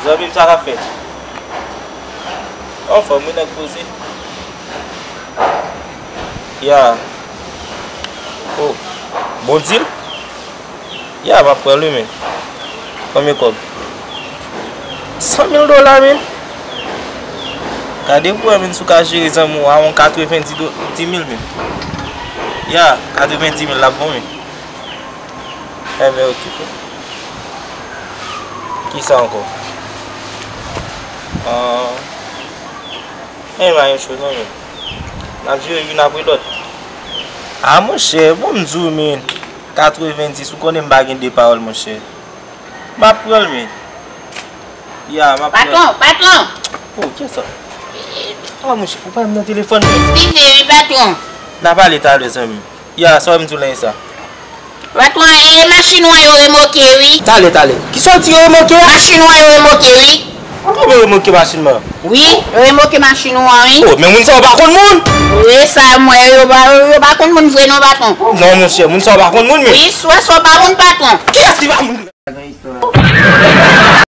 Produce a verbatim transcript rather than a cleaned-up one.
Zanmi m, sa k ap fèt? Anfòm wi, nèg poze. Ya. Oh. Bon deal? Ya, m ap pran l wi, men. Konbyen kòb? San mil dola, men. Gade pou wè, men, si w ka jere zanmi w a yon katrevendi do-, di mil, men. Ya, katrevendi mil, l ap bon, men. Enben, oke, frè. Kisa ankò? Ah. Enben, pa gen cho, non, men. N ap jere youn apre lòt. Ah, monchè, bon, m di w, men. Katrevendi, ou konnen m pa gen de pawòl, monchè. M ap pran l, men. Ya, m ap pran l. Patwon, patwon! Oh, kiyès sa? Ah, monchè, ou pa menm nan telefòn, men. Eskize wi, patwon. N a pale talè, zanmi. Ya, sa w di w la sa? Patwon, e machin w an yo remoke wi. Talè, talè. Kisa w di yo remoke a? Machin w an yo remoke wi. Ankò yo remoke machin mwen? Wi, yo remoke machin w an wi. Oh, men moun sa yo pa konn moun. Wi, sa m wè yo pa, yo pa konn moun vre non, patwon. Non, monchè, moun sa yo pa konn moun, men. Wi, swa sa yo pa konn patwon. Kiyès ki pa moun?